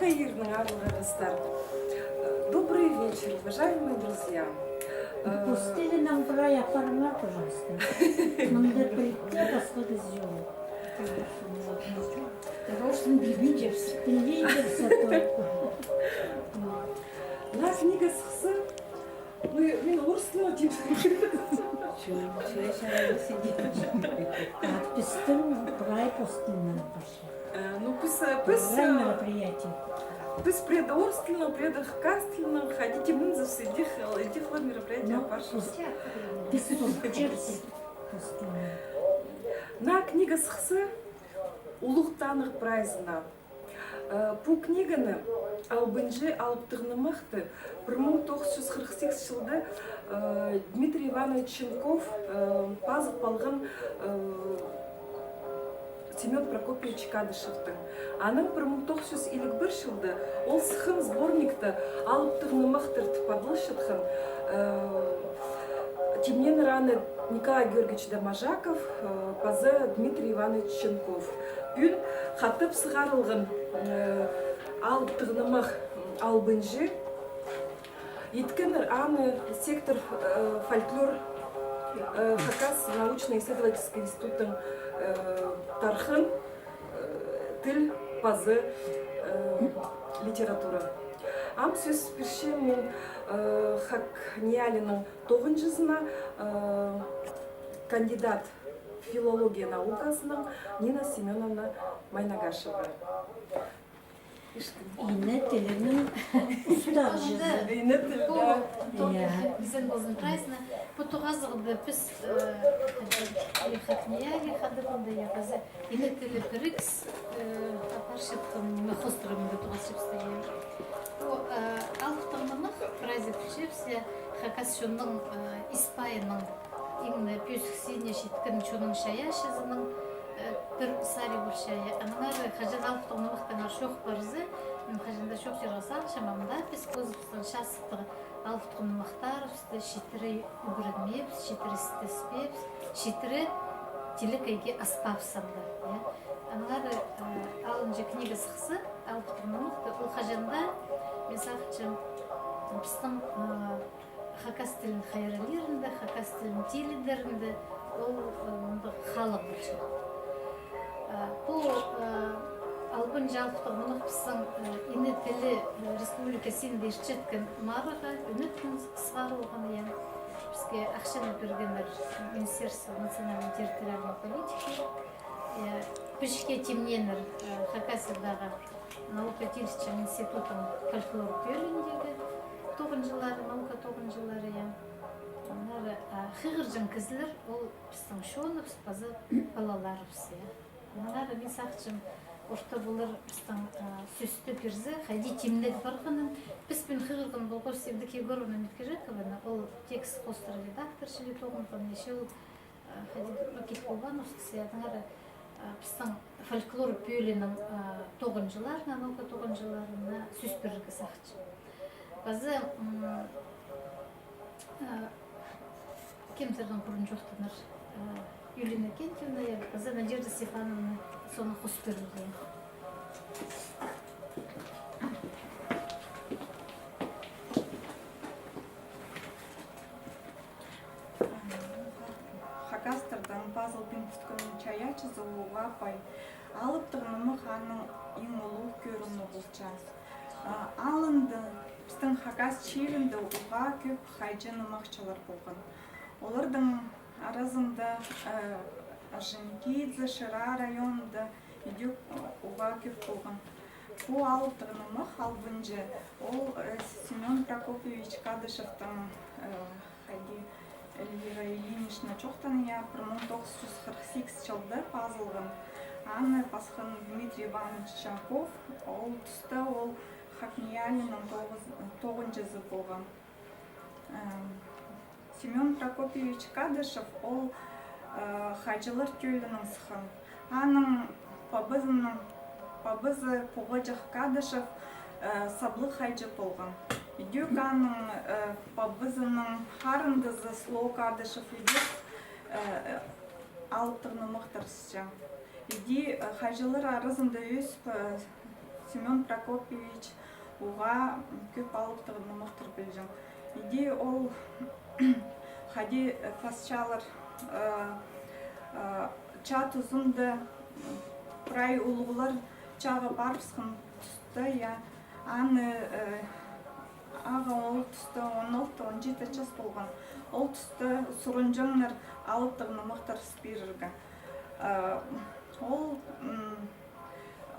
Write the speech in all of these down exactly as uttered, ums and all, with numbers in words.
Каирның аарлығ арғыстар. Добрый вечер, уважаемые друзья. Э, пос тілінең прай апарыңар, пожалуйста. Мында пілікте пасха кізі чох. Орыс тілін пілбинчебіс. Пілбинчебіс только. Мына книга сыхса, ну, мин орыс тілін тим. Чё, чё, чё, сиди. А пістің прай пос тілінең парча. Э, ну, піс, э, піс, прай, э, мероприятие. Піс пірее орыс тілінең, пірее хакас тілінең, хайди тимнензебіс, идӧк, э, идӧк ла мероприятие, ну, парча. Піс, піс пос тілінең. Мына книга сыхса, улуғ танығ прайзына. Э, пу книганы, «Албынҷы алыптығ нымахты», пір муң тоғыс чӱс хырых сигіс чылда, э, Дмитрий Иванович Ченков, э, пазып алған, э, Семён Прокопьевич Кадышевтің. Анаң пір муң тоғыс чӱс илиг пір чылда ол сыххан сборникті «Алыптығ нымахтар» тіп адалчатхан, э, тимнееннер аны Николай Георгиевич Доможаков, э, паза Дмитрий Иванович Ченков. Пӱӱн хатап сығарылған, э, алыптығ нымах, м, «Албынҷы». Иткеннер аны сектор, э, фольклор, э, Хакас научно-исследовательский институттың, э, тархын, э, тіл паза, э, литература. Ам сӧс пирчем мин, э, ХакНИИЯЛИ-ның тоғынҷызына, э, кандидат филология науказының Нина Семёновна Майнагашева. Ине тілінің устағҷызы. Ине тілі, пу, да. Тоғын, я, кізен ползын прайзына. Пу тоғазығда піс, э, ХакНИИЯЛИ хатабында, я, паза Ине тілі пірігіс, э, апарчатхан, мин хоостырамда тоғасчабыс, я. Пу, э, «Алыптығ нымах», прайзы пілчебіс, я, хакас чонның, э, ис пайының, иң не пӧзік синіне читкен чонның чайаачызының, э, пір сари полча, я. Аннаңар хаҷан «Алыптығ нымахтаңар» чоох парза, мин хаҷан даа чоохтирға сағынчам, ам даа піс позыбыстың чазыттығ алыптығ нымахтарыбысты читіре ӱгренмеебіс, читіре істеспеебіс, читіре тилекейге аспаабыс анда, я. Аннаңар, э, алынҷа книга сыхса, «Алыптығ нымахты», ол хаҷан даа, мин сағынчам, пістің, э, хакас тілін хайраллирында, хакас тілін тилідерінде ол, э, мындағ хааллығ полча. Э, пу, э, «Албынҷы алыптығ нымах» пістің, э, ине тілі, э, республика синінде иртчеткен марығға ӱнетін сығарылған, я. Піске ахчаны пиргеннер Министерство национальной территориальной политики. Э, пічікке тимнееннер, э, Хакасиядағы наука училищеның институтының фольклор пӧлиіндегі тоғынҷылары, наука тоғынҷылары, я. Аннаңар, а, хығырҷаң кізілер, ол пістің чоныбыс, паза палаларыбыс, я. Аннаңар мин сағынчам, орта полар пістің, а, сӧсті пирзе, хайди тимнег парғанын. Піс пӱӱн хығырған полғабыс Евдокия Егоровна Миткежекованы, ол текст хоостыра редактор чіли тоғынған, ещё ол, а, хайди пір пакет полбаан ус кізі, аннаңар, а, пістің фольклор пӧлиинің, а, тоғынҷыларына, наука тоғынҷыларына сӧс пирерге сағынчам. Паза, м, а, кемдернің пурун чоохтанар, а, Юлия Иннокентьевна, я, паза Надежда Степановна соны хос пирерге. Хакастардаң Пазылбин Пӱскіннің чайаачызы уғаа пай. Алыптығ нымах аның иң улуғ кӧрімі полча. А, алында пістің хакас чирінде уғаа кӧп хайҷы-нымахчылар полған. Оларның аразында, э, Орджоникидзе, Шира районында идӧк уғаа кӧп полған. Пу алыптығ нымах, «Албынҷы», ол, э, Семён Прокопьевич Кадышевтің, э, хайди, Эльвира Ильинична чоохтаан, я, пір муң тоғыс чӱс хырых сигіс чылда пазылған. Аны пасхан Дмитрий Иванович Ченков, ол туста ол ХакНИИЯЛИ-ның тоғыс-, тоғынҷызы полған. Эм, Семён Прокопьевич Кадышев, ол, э, хайҷылар тӧлінең сыххан. Аның пабазының, пабазы Пуғаҷах Кадышев, э, саблығ хайҷы полған. Идӧк аның, э, пабазының харындазы Слоу Кадышев идӧк, э, алыптығ нымахтар ысчаң. Иди, э, хайҷылар аразында ӧсіп, э, Семён Прокопьевич, уғаа кӧп алыптығ нымахтар пілҷең. Иди ол хайди пасчалар, э, э, чаа тузында прай улуғлар чааға парыбысхан туста, я, аны, э, ағаа ол туста он алты, он читі час полған. Ол туста сурынҷаңнар алыптығ нымахтар пирерге. Э, ол, м,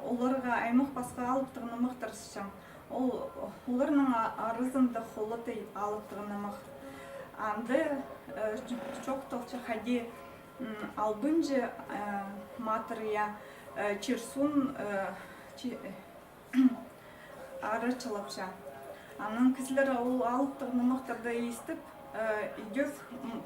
оларға аймах пасха алыптығ нымахтар ысчаң. Ол, оларның а-, аразында холотай алыптығ нымах. Анда, э, ч-, чоохталча хайди, м, Албынҷы, э, матыр, я, э, Чирсун, э, чи-, ара чылапча. Анаң кізілер ол алыптығ нымахтарды истіп, э, идӧк, м,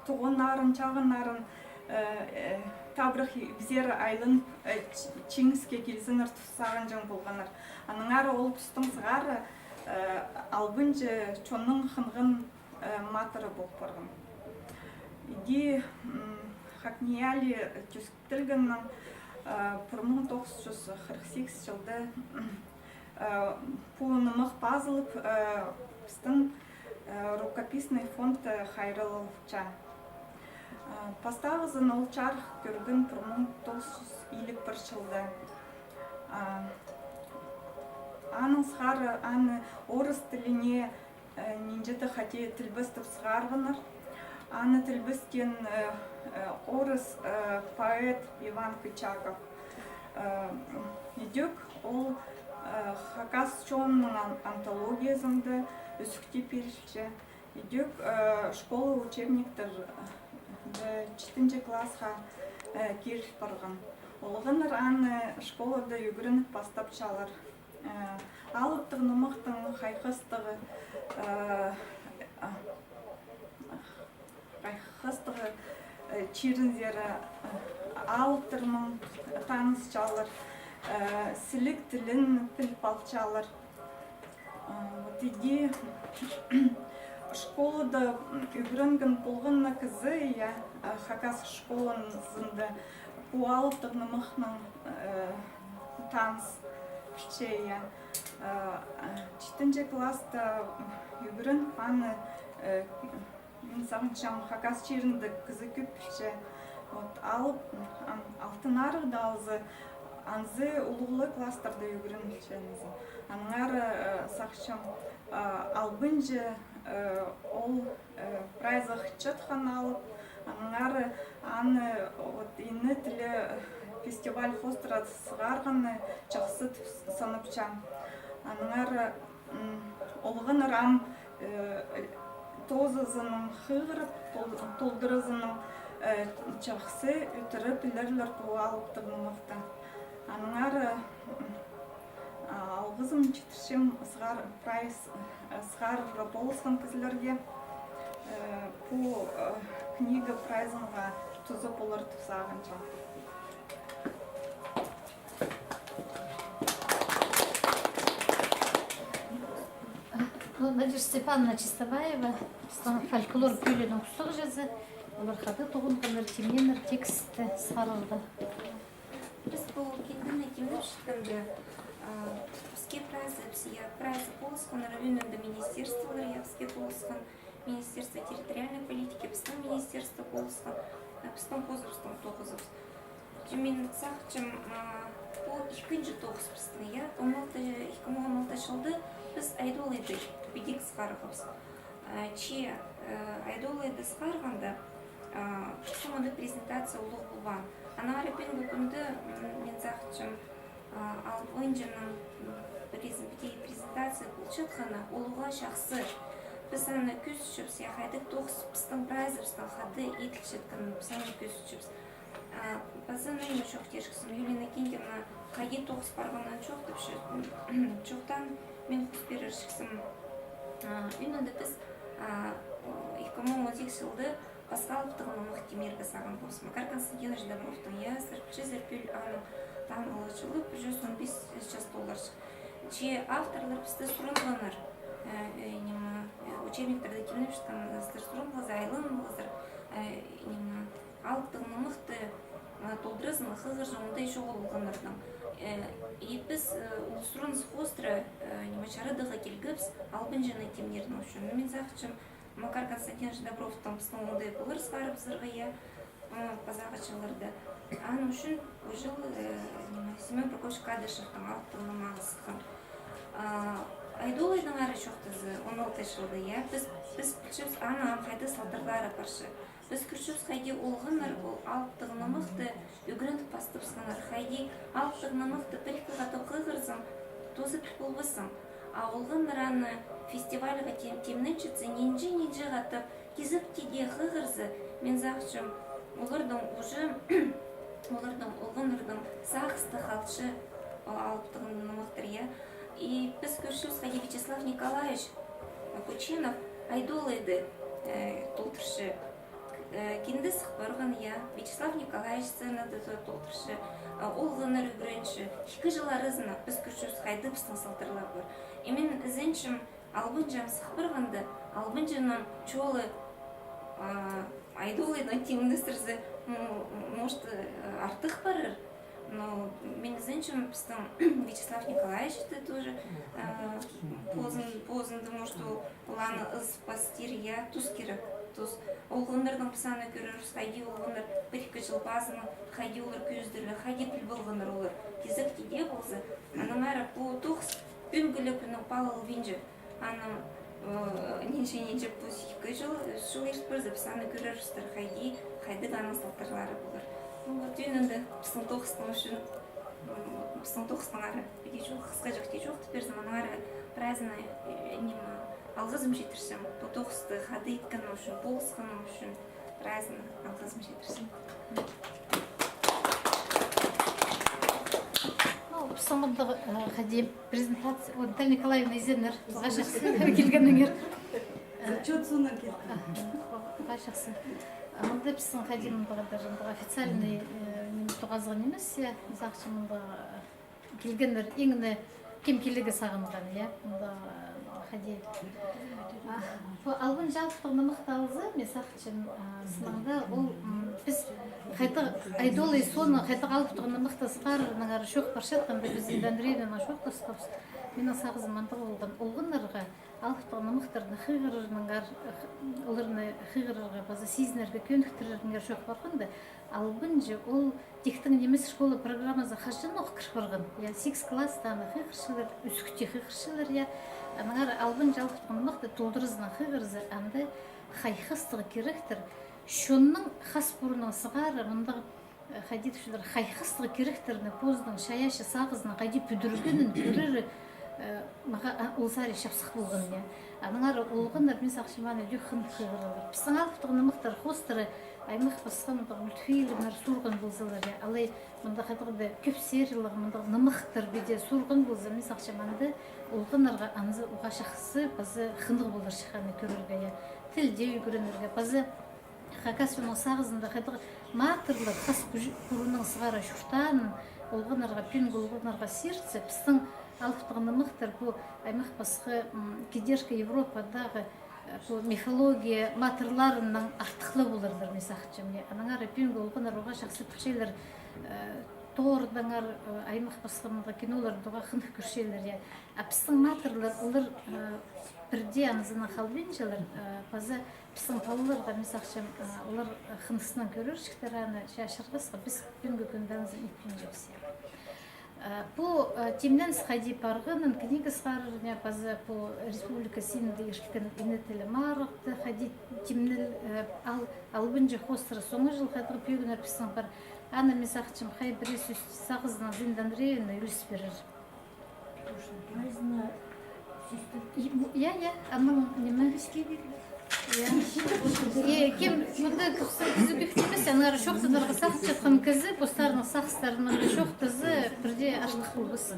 тоғыннарын, чағыннарын, э, э, табырах пізер айланып, э, ч-, чиңіске килзіннер тіп сағынҷаң полғаннар. Аннаңар ол тустаң сығара, э, Албынҷы чонның хынған, э, матыры пол парған. Иди, м, ХакНИИЯЛИ тӧс- тілгеннең, э, пір муң тоғыс чӱс хырых сигіс чылда, э, пу нымах пазылып, э, пістің, э, рукописный фонд, э, хайраллапча. Э, пастағызын ол чарых кӧрген пір муң тоғыс чӱс илиг пір чылда. А, аның сығара аны орыс тіліне, э, нинҷе-де хати тілбестеп сығарғаннар. Аны тілбестеен, э, э, орыс, э, поэт Иван Кычаков. Э, идӧк ол, э, хакас чонының ан-, антологиязында ӱзӱкте пирілче. Идӧк, э, школа учебниктер, э, читінҷі класха, э, кир парған. Олғаннар аны школада ӱгреніп пастапчалар. Э, алыптығ нымахтың хайхастығ, э, а, хайхастығ, э, чирінзер, э, алыптарнаң танысчалар, э, сіліг тілін піл палчалар. Э, вот иди школада ӱгренген полған на кізі, я, э, хакас школазында пу алыптығ нымахнаң, э, таныс пілче, я. Э, э, читінҷі класста ӱгрен аны, э, мин сағынчам, хакас чирінде кізі кӧп пілче. Вот, алып, ам, Алтын Арығда алза, анзы улуғлығ класстарда ӱгренче анзы. Аннаңар, э, сағынчам, э, Албынҷы, э, ол, э, прайзы хынчатхан алып, аннаңар аны, вот, ине тілі фестиваль хоостыра сығарғаны чахсы тіп санапчам. Аннаңар, м, олғаннар ам, э, тоозазынаң хығырып, тол-, толдыразынаң, э, чахсы ӱтіре пілерлер пу алыптығ нымахты. Аннаңар, м, а, алғызым читірчем сығар-, прайзы, э, сығарарға полысхан кізілерге, э, пу, э, книга прайзына туза полар тіп сағынчам. Ну, Надежда Степановна Чистобаева, пістің фольклор пӧлиинің устағҷызы, олар хада тоғынғаннар, тимнееннер тексті сығарарға. Піс пу киндені тимнепчеткенде, а, піске прайзы, піс, я, прайзы полысханнар, ӱнінде министерстволар, я, піске полысхан. Министерство территориальной политики, пістің министерство полысхан, а, пістің позыбыстың тоғызыбыс. Че мин сағынчам, а, пу ікінҷі тоғыс пістің, я, он алты, ікі муң он алты чылда піс Айдолайды піди сығарғабыс. А, че, э, Айдолайды сығарғанда, а, пістің мында презентация улуғ полбаан. Аннаңар пӱӱнгі кӱнде, м, мин сағынчам, а, Албынҷының, м, презен-, піди презентация полчатханы улуғ чахсы. Піс аны кӧзітчебіс, я, хайдағ тоғыс пістің прайзыбыстаң хада иділчеткенін піс аны кӧзітчебіс. А, паза мин чоохтирҷіксім, Юлия Иннокентьевна хайди тоғыс парғанын чоохтапча, чоохтаан мин хос пирерҷіксім. А, ӱнінде піс, а, о, ікі муң он сигізінҷі чылда пасха алыптығ нымах тимирге сағынғабыс. Макар Константинович Добровтың, я, сірерге пілчезер, пӱӱл аның таныылығы чылы пір чӱс он пис час толарҷых. Че авторлар пісті сурынғаннар, э, э, ниме, э, учебниктерде тимнепчеткеннер сурынғазар, айланғазар, э, ниме, алыптығ нымахты а, толдыразынаң хығырҷаң оңдай чоғыл олғаннарның. Э, и піс, э, улус ырыны хоостыра, э, ниме, чарадығға килгебіс албынҷыны тимнирнің ӱчӱн. Ну, мин сағынчам, Макар Константинович Добровтың пістің оңдай полар сығарыбызарға, я, э, пазағы чылларда. Аның ӱчӱн пу чыл, э, ниме, Семен Прокопьевич Кадышевтің алыптығ нымағы сыххан. А, Айдолайдың ары чоохтаза, он алты чылда, я, піс, піс пілчебіс, аның ам хайдағ салтарлары парча. Піс кӧрчебіс, хайди олғаннар ол алыптығ нымахты ӱгреніп пастабысханнар, хайди алыптығ нымахты пір-ікі хатап хығырзаң, тооза піл полбассың. А олғаннар аны фестивальға тим-, тимненчетсе, нинҷе-нинҷе хатап кизекте дее хығырза, мин сағынчам, оларның уже, оларның, олғаннарның сағыста халча, а, алыптығ нымахтар, я. И піс кӧрчебіс, хайди Вячеслав Николаевич Кученов Айдолайды, э, толдырча. Э, кинде сых парған, я, Вячеслав Николаевич сценада то-, толдырча, э, олғаннар ӱгренче. Ікі чыл аразына піс кӧрчебіс, хайдағ пістің салтарлар пар. И мин ізенчем, албынҷам сых парғанда, албынҷының чолы, а, Айдолайнаң тимнестірзе, м, может, э, артых парар. Но мин ізенчем, пістің Вячеслав Николаевич те тоже, э, позын-, позында, может, ол, ол аны ызып пастир, я, тус кирек, тус. Олғаннарның піс аны кӧрербіс, хайди олғаннар пір-ікі чыл пазынаң, хайди олар кӧзідерлер, хайди піл полғаннар олар. Кизекте дее полза, аннаңар пу тоғыс пӱӱнгі ле кӱннең паалалбинча. Анаң, э, нинҷе-нинҷе пу ікі чыл, ӱс чыл ирт парза, піс аны кӧрербістір, хайди, хайдағ аның салтарлары полар. Ну, вот, тӧӧй анда пістің тоғыстың ӱчӱн, м, пістің тоғыстың ары піди чоох-, хысхаҷахти чоохтап пирзем, аннаңар прайзына, э, ниме, алғызым читірчем, пу тоғысты хада иткеннің ӱчӱн, полысханның ӱчӱн прайзына алғызым читірчем. Ну, пістің мындағ, э, хайди, презентация, вот, Наталья Николаевна, изеннер, алғыс чахсы килгеніңер. Э, отчёт соонаң килді. Аха, алғыс чахсы. А мында пістің хайди мындағ даже, мындағ официальный, э, ниме, тоғазығ нимес, я, сағынчам, мындағ, э, килгеннер, иң не кем килерге сағынған, я, мындағ, э, хайди. А, пу албынҷы алыптығ нымахты алза, мин сағынчам, а, сынында ол, м, піс хайдағ Айдолай соонаң хайдағ алыптығ нымахты сығарарнаңар чоох парчатханда, піс Зинаида Андреевнанаң чоохтасхабыс. Минің сағызым андағ полған. Олғаннарға алыптығ нымахтарны хығырарнаңар, оларны хығырарға паза сизінерге кӧніктірернеңер чоох парғанда, албынҷы ол тиктең нимес школа программазына хаҷанох кір парған. Я, сигіс класста аны хығырчалар, ӱзӱкте хығырчалар, я. Аннаңар албынҷы алыптығ нымахты толдыразынаң хығырза, анда хайхастығ киректер, чонның хас пуруннаң сығара, мындағ, э, хайди тіпчелер, хайхастығ киректерні позының чайаачы сағызынаң хайди пӱдіргенін кӧрері, э, мағаа, а, ол сари чапсых полған, я. Аннаңар олғаннар, мин сағынчам, аны ідӧк хынып хығырарлар. Пістің алыптығ нымахтар хоостыра аймах пасха мындағ мультфильмнер суурған ползалар, я, алай мындағ хайдағ-да кӧп сериялығ мындағ нымахтар піди суурған полза, мин сағынчам, анда олғаннарға анзы уғаа чахсы паза хынығ поларҷых аны кӧрерге, я. Тіл дее ӱгренерге, паза хакас чонның сағызында хайдағ матырлар хас пу-, пуруннаң сығара чуртаанын олғаннарға, пӱӱнгі олғаннарға сиртсе, пістің алыптығ нымахтар пу аймах пасха, м, кидеркі Европадағы, э, пу мифология матырларынаң артых ла поларлар, мин сағынчам, я. Аннаңар пӱӱнгі олғаннар уғаа чахсы пілчелер, э, тордаңар, э, аймах пасха мындағ киноларны уғаа хынығ кӧрчелер, я. А пістің матырлар, олар, э, пірдее анзынаң халбинчалар, э, паза пістің палаларға, мин сағынчам, э, олар, э, хынысынаң кӧрерҷіктер аны, че ачырғасха, піс пӱӱнгі кӱнде анзын итпинчебіс, я. Э, пу, э, тимненіс хайди парғанын, книга сығарарны, паза пу республика синінде ирткен «Ине тілі» марығда хайди тимнел, э, ал-, албынҷы хоостыра соңғы чыл хайдағ пӧгіннер пістің пар. Аны, мин сағынчам, хай пірее сӧс сағызынаң Зинаида Андреевна ӱлес пирер. Прайзына сӧстер. И, м, я, я, анаң ниме? Піске пирер. Я. И кем, мында кӧп кізі кӧп нимес, аннаңар чоохтанарға сағынчатхан кізі, постарының сағыстарын мында чоохтаза, пірдее артых полбас.